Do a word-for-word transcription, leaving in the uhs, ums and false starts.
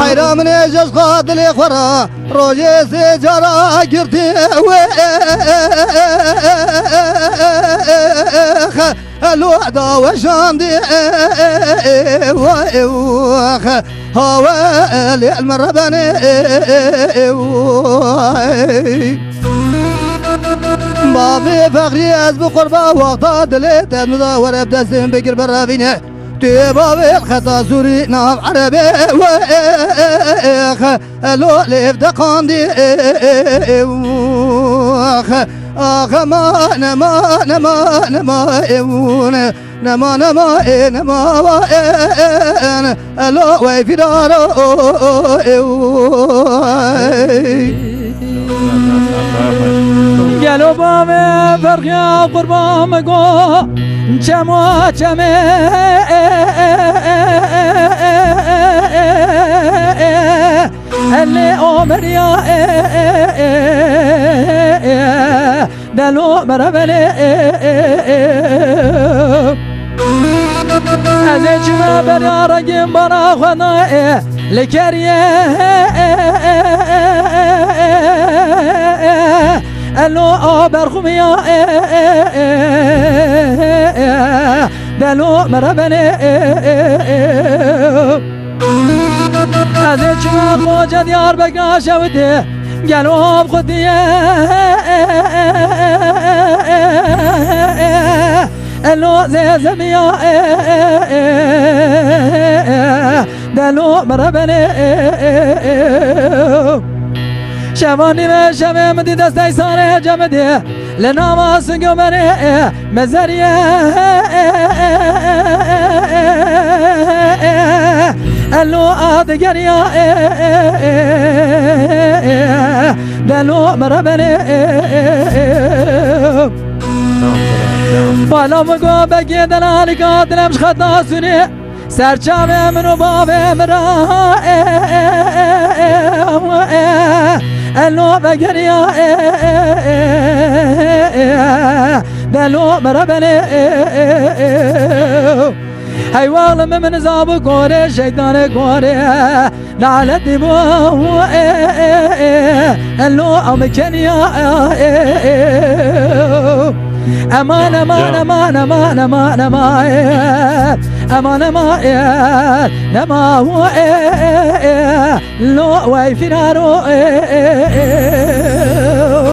Heyra min ê ji xwe dilê xwe re rojê sê cara girtî wê. Elo da weşandî wê. Hawe lê el min rebenê. Bavê fexrî ez bi qurba wexta dilê te min da were bi destên bigir berevîne. Tu yê bavê xeta sûrî nav erebê wê. Elo lêv de qandî. Axe ma nema nema nema ewne. Nema nema ê nema wa ên. Elo wey fîdaro ê. Gelo bavê ferxiya qurban me go çemo çemê. Elê omeriya delo merevele. Ez ê çime beriya rengên bana xwe nayê li keriyê. Elo a berxumiya delo mere benê. Ez ê çime xoce Diyarbekir şewitê gelo av xutiye. Elo zezemiya delo mere benê. Şevanî ve şevê min dî destey sarê cemidê li nava singê berê mezeriye. Elo adigeriya delo mere benê. Bala min go begê delalika dilem ji xeta sûnê. Serçavê min û bavê min ra elo vegeriya delo mere benê. Hey wexlê min, min zabû gorê şeytanê gorê naletî bû. Elo amkeniya. Eman, eman, eman, eman, eman, eman, eman, eman, eman, eman, lo wey firaro.